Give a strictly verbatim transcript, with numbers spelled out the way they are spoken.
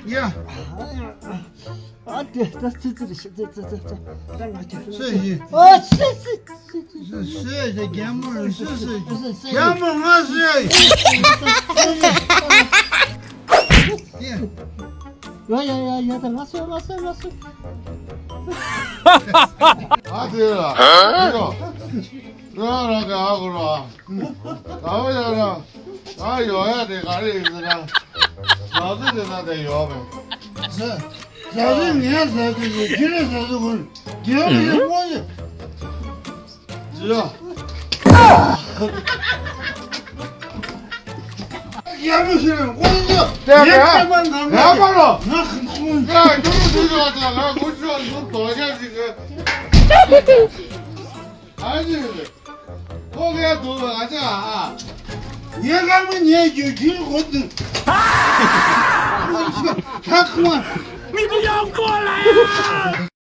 ཡ། ཨ་དེ་ད་ཙི་ཙི་རེད་ཤི་ཙི་ཙི་ཙི་ཙི། ད་ང་ཁྱེད་སུ་ཡིན། ཨ་ཙི་ཙི་ཙི་ཙི། སུ་སུ་ཡིན་རྒན་མོ་རེད། སུ་སུ་ཡིན་རྒན་མོ། ང་སུ་ཡིན། ཡ་ཡ་ཡ་ཡ། ད་ང་སུ་ང་སུ་ང་སུ། ཨ་དེ་ལ་ཡོ། རང་རང་གི་ཨ་གོ་ར། ད་བ་ཡ་ར། ད་ཡོ་ཡ་དེ་ག་རེ་ཡིན་ཟེར་ན། ཞག་ཚི་དེ་ན་དེ་ཡོ་མེད། ཟ། ཟ་ཟི་ངས་ཟ་ཟི་ཟི་ཁྱེད་རེ་ཟ་ཟི་གོ། རྒྱལ་བ་ཡིན་དངོས་ཡིན། ཇི་ཡ། ཡ་མི་ཤེས་རེ་དངོས་ཡིན། དེ་ངས་ཁྱེད་མ་ང་ང་ང་པ་རོ། ང་ཁ་ཁོང་། ང་ཁྱོད་རུ་དུས་ཡོད་ད། ང་ཁོ་ཚོ་ལུག་དོ་རྒྱ་ཞིག་གི། ཨ་ནི། ཁོ་གས་དུ་ང་ཅག་ཨ། ངས་ལྷག་མ་ཉལ་རྒྱུ་རྒྱུ་གོ་དུ། ཁ་ཁོང་། མི་དེ་ཡང་ཁོ་ལ་ཡ།